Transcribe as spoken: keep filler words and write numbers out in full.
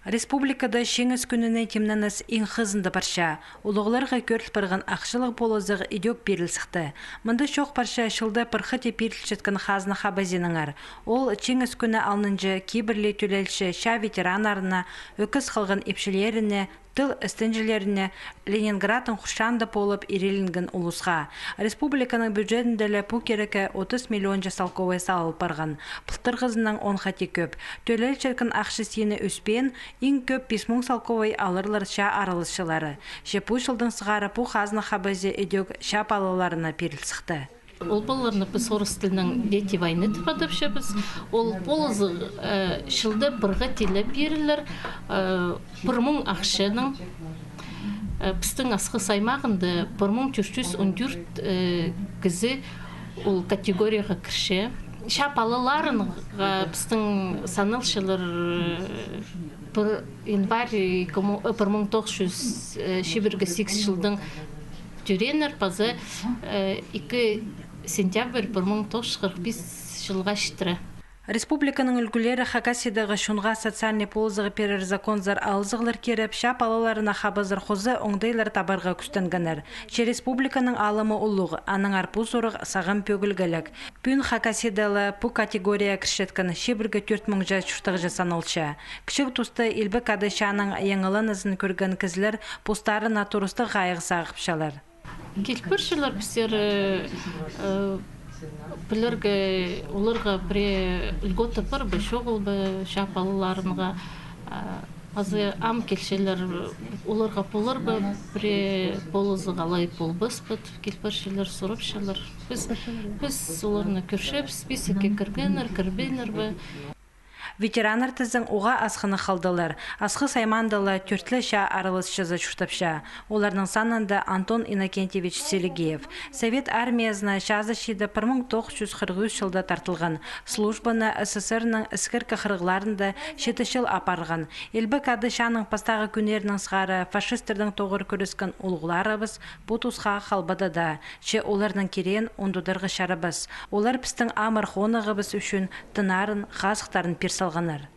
Республикада Чиңіс кӱніне тимненіс иң хызында парча. Улуғларға кӧріл парған ахчалығ полызығ идӧк пиріл сыхты. Мында чоох парча чылда пір хати пирілчеткен хазна хабазинаңар. Ол Чиңіс кӱні алнынҷа кибірлі тӧлелче чаа ветераннарына, ӧкіс халған ипчілеріне, тыл істенҷілеріне, Ленинградтың хурчаанда полып иреленген улусха. Республиканың бюджетінде ле пу кирекке отыс миллионҷа салковай салыл парған. Пылтырғызынаң он хати кӧп. Тӧлелчеткен ахча сині ӧспеен, иң кӧп пис муң салковай аларлар чаа араласчылары. Че пу чылдаң сығара пу хазна хабазии идӧк чаа палаларына пиріл сыхты. Ол палаларны піс орыс тілінең дети войны тіп адапчабыс. Ол полызығ, э, чылда пір хати ле пирілер, э, пір муң ахчанаң. Э, пістің Асхыс аймағында пір муң тӧрт чӱс он тӧрт, э, кізі ол категорияға кірче. Чаа палаларынға пістің саналчалар, э, пір январь, ікі муң, э, пір муң тоғыс чӱс, э, чибіргі сигіс чылдаң тӧрееннер паза, э, ікі сентябрь пір муң тоғыс чӱс хырых пис чылға читіре. Республиканың ӱлгӱлері Хакасиядағы чонға социальный полызығ пирер законзар алызығлар киреп, чаа палаларына хабазар хоза оңдайлар табарға кӱстенгеннер. Че республиканың алымы улуғ, аннаңар пу сурығ сағам пӧгілгелек. Пӱӱн Хакасияда ла пу категорияа кірчеткен чибіргі тӧрт муңҷа чуртағҷы саналча. Кічіг туста Илбек Ады чааның яңыланызын кӧрген кізілер постарына турыстығ хайығ сағыпчалар. Киліп парчалар пістер, э, пілерге, оларға пірее льгота пар ба, чоғыл ба, чаа палаларынға, а, паза ам килчелер, оларға полар ба, пірее полызығ алай полбас па, тіп киліп парчалар, сурапчалар. Піс, піс оларны кӧрчебіс, списокке кіргеннер, кірбееннер бе. Ветераннар тізең уғаа асхынах халдылар. Асхыс аймаанда ла тӧрт ле чаа араласчызы чуртапча. Оларның санында Антон Иннокентьевич Селигеев. Совет армиязына чазы чиді пір муң тоғыс чӱс хырых ӱс чылда тартылған. Службаны СССР-нің іскеркі хырығларында читі чыл апарған. Илбек Ады чааның пастағы кӱннерінең сығара фашисттердең тоғыр кӱрескен улуғларыбыс пу тусха халбада даа. Че оларның киреен ундударға чарабас. Олар пістің амыр хонығыбыс ӱчӱн тыннарын, хазыхтарын пир салғаннар.